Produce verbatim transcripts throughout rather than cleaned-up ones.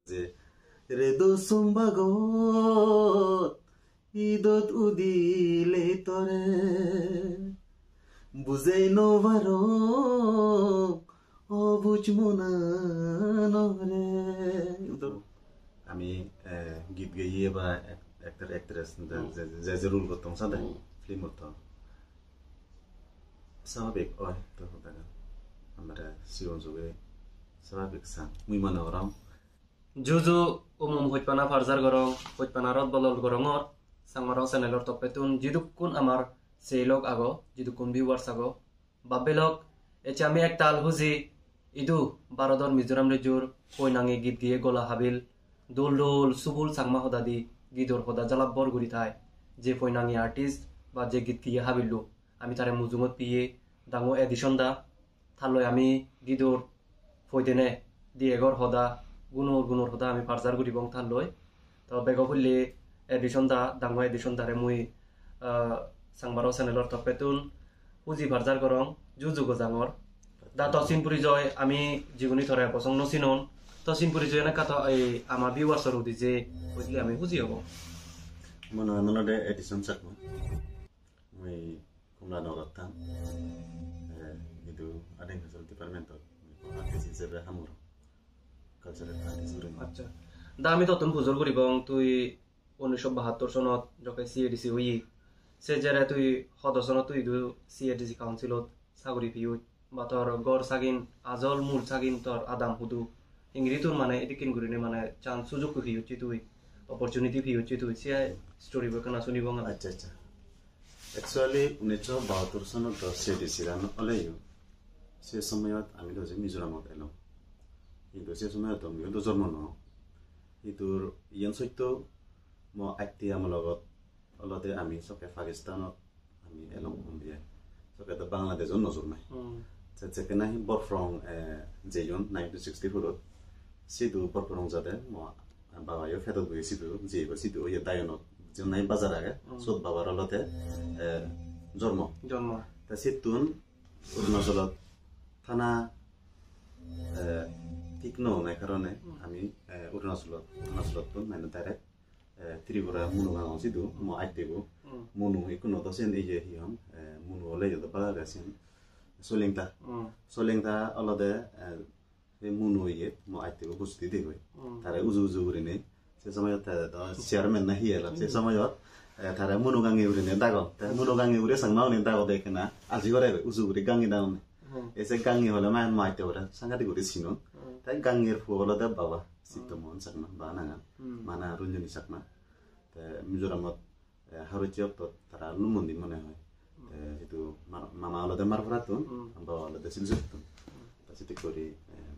Je redo sombagot idot udile tore bujei no parong obuj monanore. Ami, eh, git geye ba ek-, actor, actress, je, Hmm. je, je, je role gotton sade, Hmm. film gotton. Swababik oi, to hodagan. Amare sigon soge swababik san. Mui mone gorong. Juju umum hojpana parjar gorong, hojpana rot bolol gorongor, Sangmaro channel-or toppettun jidukkun amar sei lok ago, jidukkun viewers ago, babbe lok, ecche ami ektal huji, idu Bharodor Mizoram rejjor poinangi git giye gola habil, dol dol subul Changma hodadi gidor hoda jalabbor guri thai, je poinangi artist ba je git giye habillo, ami tare mujungot piye, dangu Edison da, talloi ami gidor poidene di egor hoda, gunor gunor hoda ami parjar guribong talloi. To bego pulle Edison da, dangu Edison dare mui, ah, Sangmaro channel-or toppettun huji parjar gorong, juju gojangor. Da to sin purijoy ami jiguni tore bosong no sinon. To sin purijoy enekka to ei ama viewers-or udije hoile ami huji obo. Mo nangan olode Edison Chakma. Mui Kamalanagar-ot thang. Eh, idu Art and Culture Department-ot mui artist hisebe ham gorong. Cultural artist gurinei. Accha. Da ami tottun pujor guribong, tui unnisso bahattor sonot jokke C A D C oye. Se jere tui hodo sonot tui idu C A D C council-ot saguri piyoj? Ba tor gor sagin, ajol mul sagin tor adam hudu? Hingiri tor mane edikken gurinei mane chance sujukko piyocche tui, opportunity piyocche tui, se story-bo ekkana sunibong ami. Accha, accha. Actually, unnisso bahattor sonot do C A D C-an oleyo, se somoyot ami do je Mizoramot elong. Hintu se somoyot do mui do jormo no. Hintu iyan sotto, mo atti amologot olode ami sokke Pakistanot ami elong undi ai. Sokke do Bangladesh-ot no jor mai. Hmm. Se, sekke nahi Borphrong, eh, jeyon nineteen sixty-four-ot. Sidu Borphrong jade mo babayo pedot boye sidu, jiyego sidu oye Diyunot. Jiyen nahi bazar age, Hmm. Sot babar olode, eh, jormo. Jormo. Te sittun Arunachalot thana, eh, thik no onei karone Hmm. ami, eh, Arunachalot, Arunachalottun mane direct eh, Tripura Munu gango sidu, mo attebo. Hmm. Munu ikko no do sen, iye hi hon, eh, Munu ole iye do bala age sen. Solengta. Hmm. Solengta olode, eh, ei Munu iye, mo attebo bosti degoi. Hmm. Tare uju uju gurinei. Se somoyot te do chairman na hi elo, se Hmm. somoyot, eh, tare Munu gange gurinei dagon. Te Munu gange guri Changma gune dagode ekkena, aji gore uju guri gange dagon. Hmm. Ei se gange ole ma, mo atte gore, sangadi guri sinon. Hmm. Te gangir puo olode baba, Sitto Mohan Chakma, ba nangan. Hmm. Mana Ranjani Chakma. Te Mizoramot, eh, haruchi oktot tara Lumondi mone hoi. Hmm. Te sidu ma-, mama olode Marpurattun, Hmm. baba olode Silchorottun. Hmm. Te sidik guri, eh,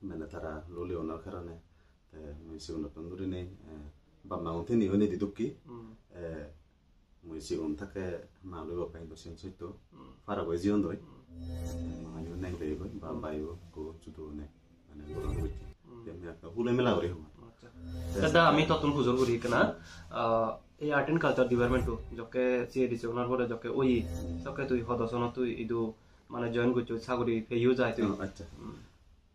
mane tara luli onor karone, te mui sigunottun gurinei, eh, bap magun theni oinei di dukki, Hmm. eh, mui sigon thakke ma loi bap hintu sen sotto. Hmm. Faragoi jiyon doi. Hmm. Ma yo neng degoi, ba Hmm. baiyo go judo ne. Mane goron gocche. Hmm. Te mi ekka hule mela guri hongor. Accha. Te Te da ami tottun pujor guri ekkena, ah, ei Art and Culture Department-o jokke C A D C onar pore jokke oye, sokke tui hodo sonot tui idu mane join gocchoj, saguri peyo jai tui. Oh, accha. Hmm.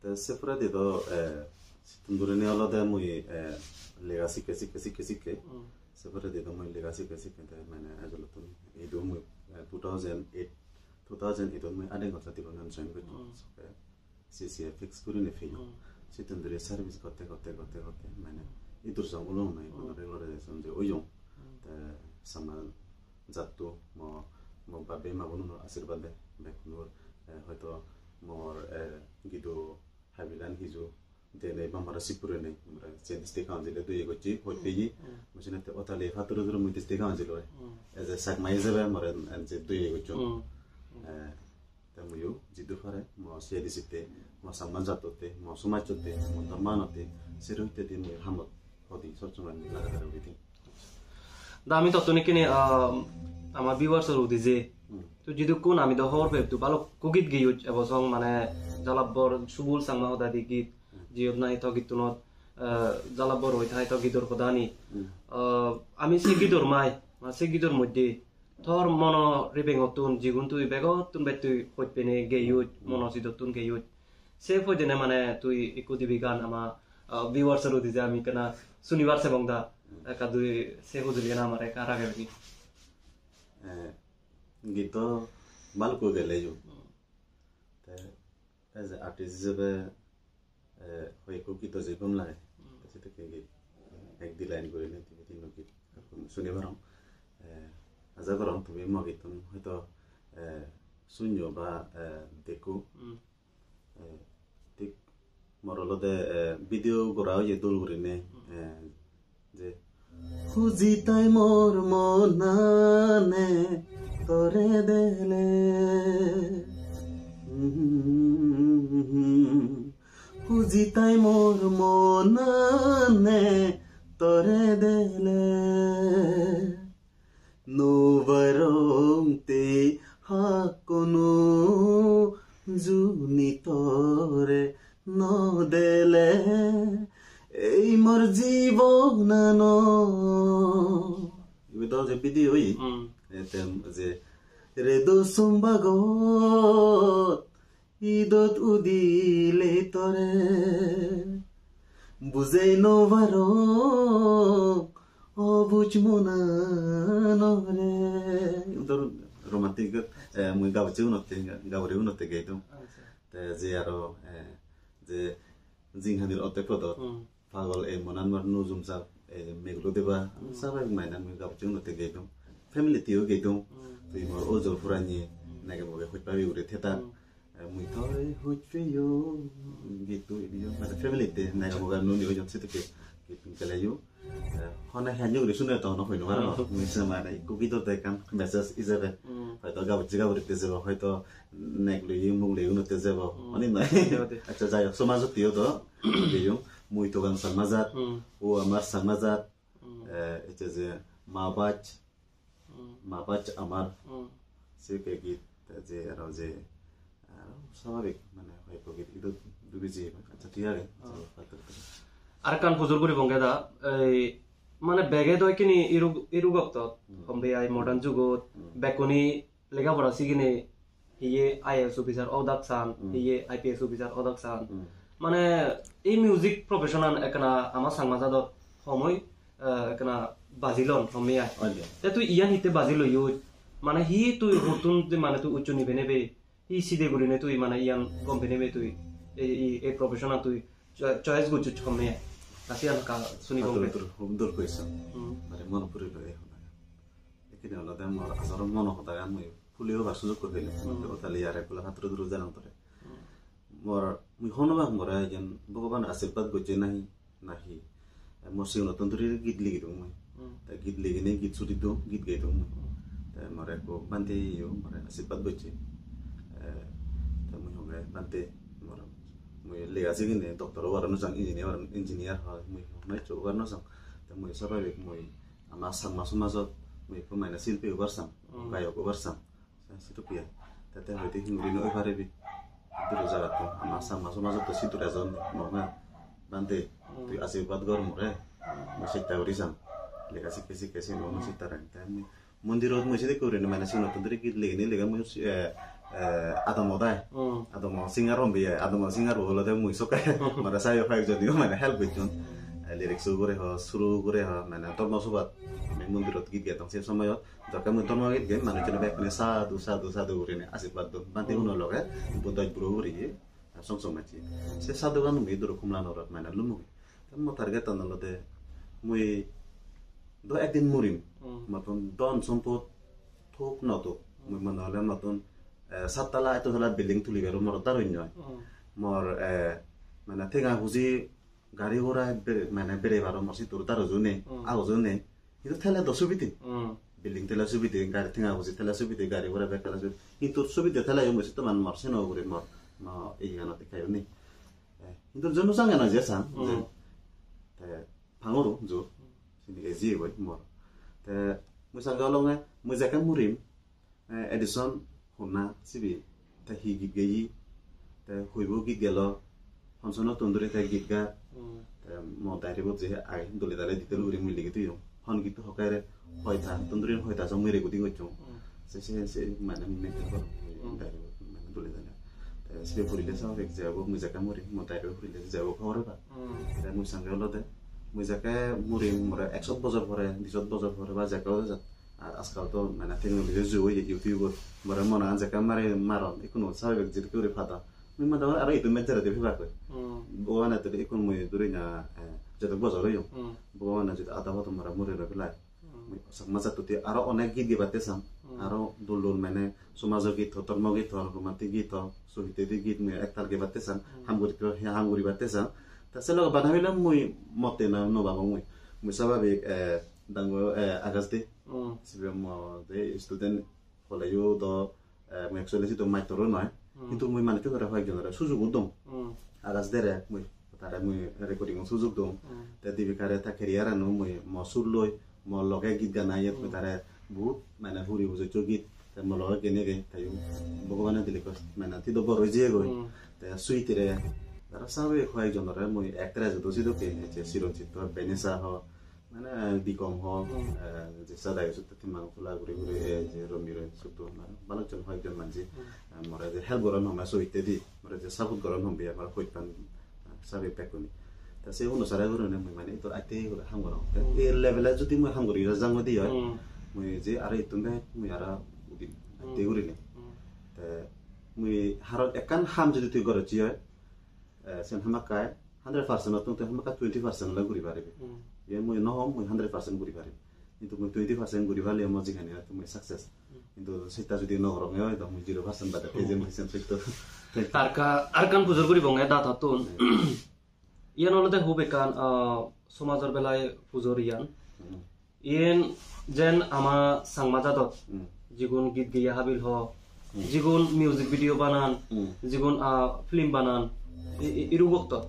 Te se poredi do, eh, sittun gurinei olode mui, eh, lega sikke, sikke, sikke, sikke. Hmm. Se poredi do mui lega sikke, sikke te mane ejolottun idu mui, eh, two thousand eight, two thousand eight-ot mui Art and Culture Department join gocchong. Hmm. Sokke C C A fix gurinei peyo. Hmm. Sittun duri service gotte, gotte, gotte, gotte mane idur song ulong noi, Hmm. hono regularization je oyong. Hmm. Te sama jatto mo, mo babe ma bonunor ashirbade bekkunor, eh, hoito mor, eh, gido habilan hiju denei ba mara sipure nei, mara se district council-e doye gocche, hoj Hmm. peye. Hmm. Mui senotte otali patturujuru mui district council oi. Hmm. As a Chakma ijebe more en je doye gocchon. Hmm. Eh, te muiyo jiddur pare mo C A D C-tte, mo Changma jattotte, mo somajjotte, mo dhormanotte, sero hittedi mui hamot hodi sob somoi mui lagadare uri thei. Da ami tottun ikkini, ah, ama viewers-or udije. Hmm. To jidukkun ami do hobor pep, to balukko git geyoj ebo song mane jalabbor subul Changma hodadi git. Hmm. Jiyot nahi to gittunot, ah, jalabbor oi thai to gidor hodani. Hmm. Ah, ami se gidor mai, ma se gidor moddhe tor mono ribengottun jigun tui begottun bettui hoj pene geyoj, Hmm. mono sidottun geyoj. Se poidene mane tui ikko dibe gan ama Ah, viewers-or udije ami ekkena sunibar sebong da, ekka dui se hujuli-an amare ekka ragebe ni? Eh, git do balukko geleyo. Hmm. Te as a artist ijebe, eh, hoyekko git do je gom lage. Hmm. Te sedokke git ek di line gurinei dibe tinno git suni parong. Eh, aja gorong tumi mo gittun hoito, eh, sunyo ba, eh, dekko. Hmm. Eh, thik mor olode, eh, video gora oye dol gurinei, eh, je huji tai mor monane tore dele. Huji tai mor monane tore dele. No barong te hakkono juni tore no dele ei mor jibonano. Ibe do je video oye. Hmm. Etem je redo sombagot idot udile tore bujei no parong obuj monanore. Dor romantic, eh, mui gabujje unotte, gaburi unotte geidung. Acha. Te je aro, eh, je jinghanir oddek podot. Hmm. Pagol ei monan mor nujum sak, ei megulo deba, hmm, sabek maina mui gabujje unotte geidung. Family-tteyo geidung. Hmm. Tui mor ojol puranye, hmm, nege moge hoj pabi guri thetan. Hmm. Eh, mui tore hoj peyo, gitto idiyo, mane family-tte nege moge nuni ojon sedokke git geleyo. Eh, hone henyo guri sune to hono hoi no paro. Hmm. Mui se mane ikko git otte ekkan message ijebe. Hmm. Hoito gabujje gaburitte jebo, hoito nek loye, muk loye unotte jebo. Hmm. Honi noi. Ode, ode. Accha, jai hok, somajotteyo do geyong, mui togang Changma jat, hmm, o amar Changma jat, hmm, eh, ecche je ma baj, hmm, ma baj amar, hmm, sekke git, te je aro je, aro swababik, mane hoyekko git idot dubi jeye, accha, thik age. Hmm. Arekkan pujor guribonge da, ei, mane bege do ekkini iruk, iruk oktot, hmm, hombe ai modern jugot, hmm, bekkune lega pora sigine, hiye I A S officer odak san, hmm, hiye I P S officer odak san. Hmm. Mane ei music profession-an ekkena ama Changma jadot homoi, eh, ekkena baji lon homme ai. Oi de. Te tui iyan hitte baji loyoj? Mane hi tui huttun je mane tui uccho nibe nebe? Hi side gurine tui mane iyan gom pei nebe tui ei, ei, ei profession-an tui cho-, choice gocchoj homme ai? Ta siyan ekka suni gom. Adur, pe. Adur, hub dol question. Hmm. Mane mone puri lo ei hoda. Ekkene olode mor asol mono hodagan mui huli hobar sujog guri pelung. Hmm. Te otali are gula patro duro janang tore. Hmm. Mor, mui hono bak more iyen Bhogoban ashirbad gocche nahi, nahi. Mor sigonottun duri git ligidung mui. Hmm. Te git liginei git suri dong, git gei dong mui. Hmm. Te more ekko bhante yo more ashirbad gocche. Eh, te mui hobe, "Bhante, mor, mui lega sigine doctor obar no sang, engineer, engineer hoi, mui hono hissu obar no sang." Te mui swababik mui ama Changma somajot mui ekko mane silpi obar sang, hmm, gayok obar sang. Sedokke ai. Te te hoide hinguri no oi paribi. Duro jagattun. Ama Changma somajot to sidu ejon no na. Bhante, hmm, tui ashirbad gor more. Mui chesta guri sang. Lega sikke sikke siyen mui chesta rang. Te mui mondirot mui sedokke gurinei mane sigonottun duri git ligini lega mui, eh, eh, adamot ai. Hmm. Adamo singer hom biye, adamo singer bo olode mui sokke. More sayo hoyek joniyo mane help gocchon. Eh, lyrics ugure ho, suru ugure ho, mane dhormo sobhat. Ami mondirot git gedong se somoyot. Jokke mui dhormo git gei, manuchchune bekkune sadhu, sadhu, sadhu gurinei ashirbad don. Bhante, hmm, uno loge bo doj buro guri song song macche. Se sadhugan mui duro Komla Nagarot mane lumogi. Te mo target an olode mui do ekdin murim. Hmm. Mottun dhon sompot thok no thok. Mui mone hole mottun, eh, sat tala, eto tala building tuli paro mor daroj noi. Hmm. Mor, eh, mane tenga puji gari gora be-, mane berei paro mor sidu daroj o nei, hmm, agoj o nei. Hintu thele do subide. Hmm. Building thele subide, gari tenga puji thele subide, gari gora bek thele subide. Hintu subide thele yo mui sitto man mor seno ugure mor, mo iyanot ekka yo nei. Eh, hintu jono sange no je sang, je. Hmm. Te pangoro jo. Sini eji oi mor. Te mui sange olonge, mui jekke murim, eh, Edison honna sibe, te hi git geye, te hoibo git gelo, hon sonottun duri te git ga, hmm, te mo diary bot je age dole dale detail guri mui ligi toyong. Hon gitto hokke re, hoita, tun duri hoita song mui recording gocchong. Hmm. Se, se, se, mane mui maintain gorong, hmm, diary bot, mane dole dale. Te sibe purile sababik je obo, mui jekke murim, mo dairo purile je obo hobor pebak. Hmm. Te mui sange olode, mui jekke murim, more ekshot bojor pore, dishot bojor pore ba jekke olode, ar ajkal to mane technology jug oye, YouTube-ot more mone hon jekke mari maron, ikkunu sababik jedokke guri padon. Mui mone hoi aro idu mejjere de pebak goi. Hmm. Bhogobane tuli ikkun mui duri na, eh, jedok bojor oyong. Hmm. Bhogobane jodi ada podo more muri no pelai. Hmm. Mui Chakma jattoti aro onek git gebatte sang. Hmm. Aro dol dol mane somajo git ho, dhormo git ho, romantic git ho, sohitedi git mui ektal gebatte sang. Hmm. Ham guritte, ham guribatte sang. Ta se loge bana bile mui motte na no babong mui. Mui sababik, eh, dango, eh, Akash de. Hmm. Sibe mo de student hole yo do, eh, mui actually sidu mastor o noi. Hmm. Hintu mui manuchunore hoyekjonore sujug o dong. Hmm. Akash dere mui, tare mui recording o sujug dong. Hmm. Te Dipika re ta career ano mui mo sur loi, mo loge git gana iyot mui Hmm. tare bohut mane huri bujoccho git. Te mo loge gene ge, te yo Bhogobane dile ko mane ti do bor oi jeye goi. Hmm. Te Sweety re, aro sababik hoyekjonore mui actress do sidokke, je Chiranjit ho, Vanessa ho, mane, eh, Bikom ho, Hmm. eh, je Sadai Sutta Timang Tula guri guri, eh, je Romi Roy Sutta, mane, balokjon hoyekjon manje, Hmm. eh, more je help goron home sohitedi, more je support goron home, amar hojpan, eh, sabi bekkune. Ta se onusare gurinei mui mane idu atte guri ham gorong. Te Hmm. ei level-e jodi mui ham guri jang goi di oi, Hmm. mui je aro ittun bek mui aro udim atte Hmm. gurinei. Hmm. Te mui haro ekkan ham jodi tui gorot ji oi, eh, sen hamakkai hundred percent-ottun tui hamakkai twenty percent ole guri paribi. Hmm. Iyen mui no hom mui hundred percent guri parim. Hintu mui twenty percent guri parle mo jigani hoyto mui success. Hmm. Hintu setta jodi no goronge oi, to mui zero percent bade Hmm. peje mui sen sotto. Arka-, arkan pujor guribonge datattun. Hmm. Iyan olode hub ekkan, ah, somajor belai pujor iyan. Hmm. Iyen jen ama Changma jadot Hmm. jigun git geye habil ho, Hmm. jigun music video banan, Hmm. jigun, ah, film banan, i-, i-, iru boktot.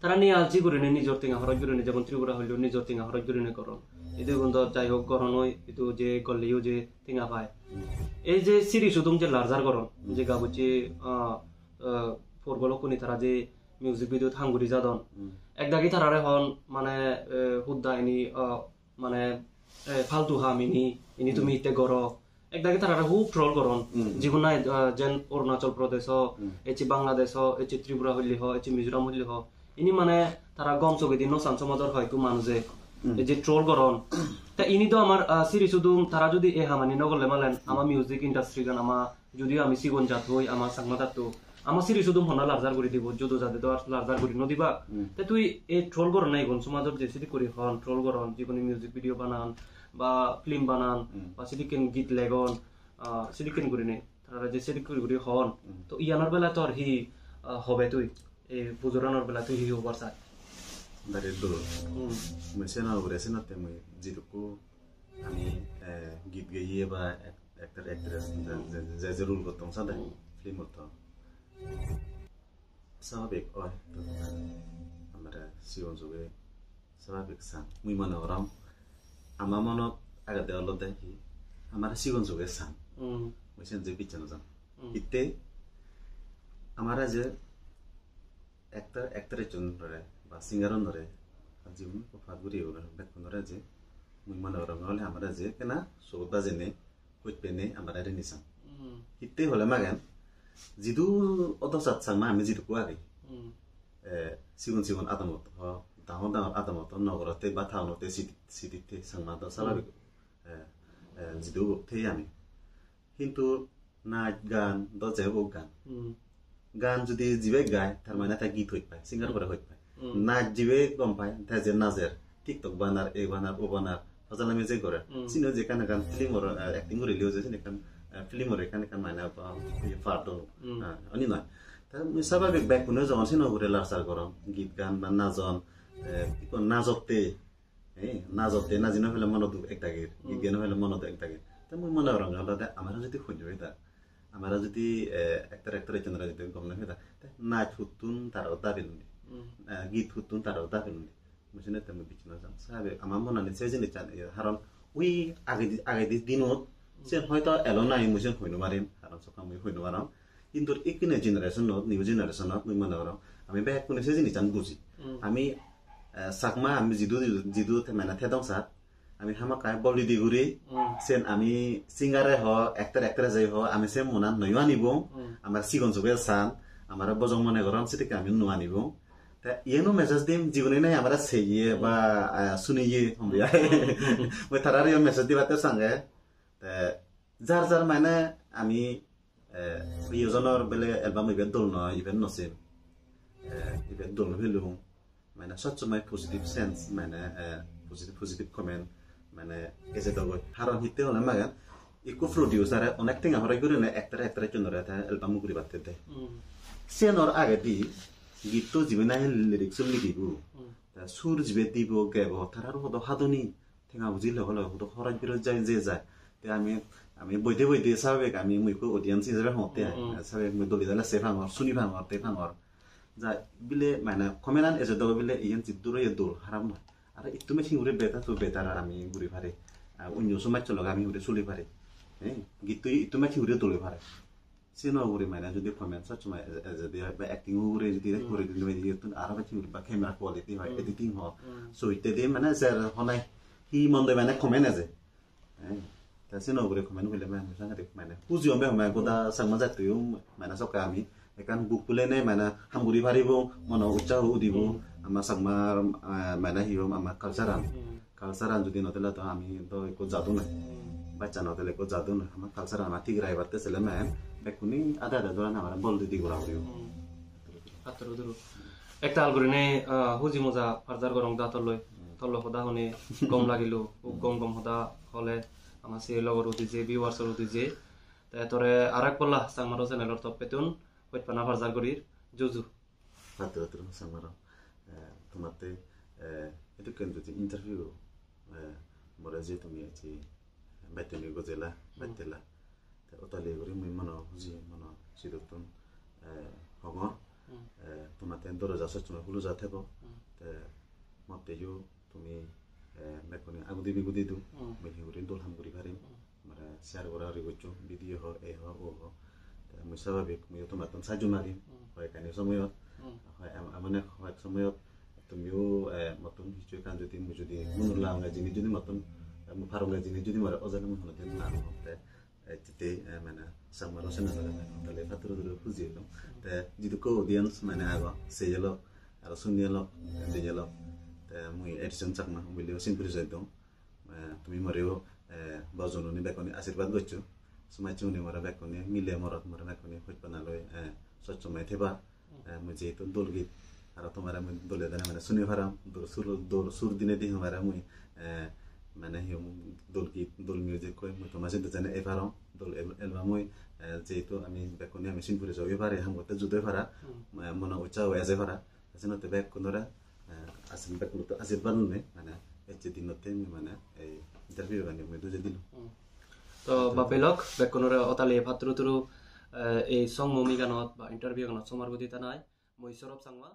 Tara niya ji gurinei nijor tenga horoj gurinei, jemon Tripura hoillo nijor tenga horoj gurinei goron. Idu igun do jai hok goron oi, idu je golleyo je tenga pai. Hmm. Ei je siri sudum je larjar goron, Hmm. je gabucche, ah, ah, porgolokkuni tara je music video-t ham guri jadon. Hmm. Ekdagi tarare hon mane, eh, hudda ini, ah, mane, eh, faltu ham ini, ini tumi Hmm. hitte goro. Ekdagi tarare hub troll goron. Hmm. Jigun nahi, ah, jen Arunachal Pradesh ho, Hmm. ecche Bangladesh ho, ecche Tripura hoile ho, ecche Mizoram hoile ho. Ini mane tara gom sogedi no san somajor hoyekko manuje. Hmm. Ei je troll goron. Ta ini do amar, ah, siri sudum tara jodi ei hamani no gorle malen, ama Hmm. music industry gan ama Judiyo ami sigon jat hoi, ama Changma jatto, ama siri sudum honna larjar guri dibo, judo jade do ar larjar guri no diba. Hmm. Te tui ei troll goron na igun, somajot je sidik guri hon, troll goron, jiguni music video banan, ba film banan, Hmm. ba sidikken git legon, ah, sidikken gurinei, tarare je sidik guri guri hon. Hmm. To iyanor bela tor hi, ah, hobe tui? Ei pujoranor bela tui hi hobar sar? Dare dol. Hmm. Mui seno ugure senotte mui jidukku ami, eh, git geye ba ek-, actor, actress je, je, je, je role gotton sade film-ottun. Sababik oi, to amare sigon suge sababik san. Mui mone gorong ama monot agede olode hi, amare sigon suge san. Hmm. Mui sen je bicche no jang. Hmm. Hitte amare je actor, actress-unore ba singer-unore, ar jigun ekko part guri guri bekkunore je mui mone gorong ole amare je ekkena sogot bajeinei, hoj peinei amare rini san. Hmm. Hitte hole magen, jidu odosat Changma ami jidukku agi. Hmm. Eh, sigon sigon adamot ho, dangor dangor adamot ho, nogorotte ba town-otte, city, city-tte Changma do sababik, Hmm. eh, eh, jidu thei ami. Hintu naj gan do je obo gan. Hmm. Gan judi jibe gai, tar mane te git hoj pai, singer bore hoj pai. Hmm. Naj jibe gom pai, te je najer, TikTok banar, e banar, o banar, hojala music gore. Hmm. Sino je ekkan ekkan film or, eh, acting gurileyo je sini ekkan, eh, film or ekkan ekkan mane, ah, iye part do. Hmm. Ah, oni noi. Te mui sababik bekkune jogon sino ugure larchar goron, git gan ba najon, eh, ikko najotte, eh, najotte, naji no pele mono duk ek dagir, Hmm. git gei no pele mono duk ek dagir. Te mui mone gorong olode amare jodi hoi joi ta, amare jodi, eh, actor actress-unore jodi gom no peda, te naj huttun tara dabil undi, Hmm. eh, git huttun tara dabil undi. Mui senotte mui bicche no jang. Sabe, ama monani se jinissan, eh, haron ui agedi, agedi dinot, Hmm. sen hoito elo nahi mui sen hoi no parim, haron sokke mui hoi no parong. Hintu ikkine generation-ot, new generation-ot mui mone gorong, ami bekkune se jinissan buji. Hmm. Ami, eh, Chakma ami jidu, jidu te mane thedong sat, ami hamakkai bol didi guri, Hmm. sen ami singer-e ho, actor actress-e ho, ami sen monan noyo anibong, Hmm. amar sigon suge san, amare bojong mone goron, sedokke ami no anibong. Te iyeno message dim, jigune nahi amare seye ba, ah, suniye, hombiya. Hmm. Mui tarare yo message dibatte sange. Te jar jar mane ami, eh, iyojonor bele album ibe dol noi, ibe no sem. Eh, ibe dol no pelung. Mane sob somoi positive sense, mane, eh, positive, positive comment, mane eje dogoi. Haron hitte hone magan, ikko producer-e onek tenga horoj gurinei actor, actress-unore te album guribatte de. Hmm. Siyanor agedi gitto jibe nahi lyrics-un ligibo, Hmm. te sur jibe dibo, gebo, tararo hodo hadoni, tenga buji loge loge hudu horoj beroj jai, je jai. Te ami, ami boide boide sababik ami mui ekko audience hisebe hongotte ai. Mm, mm. Sababik mui dole dale se pangor, suni pangor, te pangor. Ja bile mane comment-an eje dogo bile iyen jiddur oye dol, harap noi. Aro ittu matching guri better to better ami guri pari. Ar onyo somajjo loge ami guri soli pari. Eh, gittu ittu matching guri dole pare. Sino ugure mane jodi comment sob somoi ejede oi ba acting ugure jodi Hmm. guri dine oi, iyottun aro bej guri ba camera quality hoi, Hmm. editing hoi. Hmm. So hittedi mane jer honai hi monde mane comment eje. Eh, te sino ugure comment gule mane sangare mane huji ombe home goda Changma jattoyo mane sokke ami ekkan buk pule ne mane ham guri paribo, mono utsaho udibo, Hmm. ama Changmar, eh, mane hi hom ama culture-an. Hmm. Culture-an jodi no thele to ami do ekko jadon noi. Hmm. Baccha no thele ekko jadon noi. Ama culture-an ama thik ragibatte sele men bekkune ade ade doran amare bol didi gora puribo. Hmm. Pattor duro. Ektal gurinei, ah, huji moja parjar gorong da tolloi. Hmm. Tollo hoda hone gom lagilo. Hmm. Gom gom hoda hole ama se logor udi je, viewers-or udi je. Te tore arak polla Changmaro channel-or toppettun hojpana parjar gurir. Juju. Pattor, pattor, Changmaro. Eh, tomatte, eh, edokken jodi interview, eh, more je tumi ecche batteni gojela, Hmm. battela. Te otali guri mui mono huji, mono sidottun, eh, hongor. Hmm. Eh, tomatte doroja sob somoi huluja thebo. Hmm. Te motte yo tumi, eh, bekkune agudi bigudi do. Hmm. Mui hi guri dol ham guri parim. Hmm. Mane share gora guri goccho, video ho, e ho, o ho. Te mui sababik, mui tomattun sajjo magim, Hmm. hoyekkani somoyot. Hmm. Hoi em-, emon ek hoyek somoyot tumiyo, eh, mottun hissu ekkan jodi mui jodi mone lagone jinis jodi mottun, eh, mui parongor jinis jodi more ojole mui honodin na hotte, eh, jitte, eh, mane Changmaro channel-ore mane tale pattor duro huji elong. Te jidukko audience mane ago, seyelok, aro suniyelok, diyelok. Te mui Edison Chakma, umilio sin puri jai dong. Eh, tumi moreyo, eh, bor jononi bekkune ashirbad goccho. Somajjuni more bekkune, mile morot more bekkune hojpana loi, eh, sob somoi theba. Hmm. Eh, mui jehetu dol git, aro tomare mui dole dale mane suni param, dol sur, dol sur dinei di tomare mui, eh, mane hi hom, dol git, dol music hoi, mui toma sidu jane ei parong, dol el-, album hoi, eh, jehetu ami bekkune ami sin puri jogoi pari, ham gotte judoi para, Hmm. eh, mono utsaho eje para. Senotte bekkunore, eh, asin bekkunotte ashirbad nune, mane ecche dinotte mui mane ei interview gani mui duje dilung. Hmm. To bap bei lok, bekkunore otali patturu turu, eh, ei song momi ganot ba interview ganot somar gudi tanai, mui Saurabh Changma.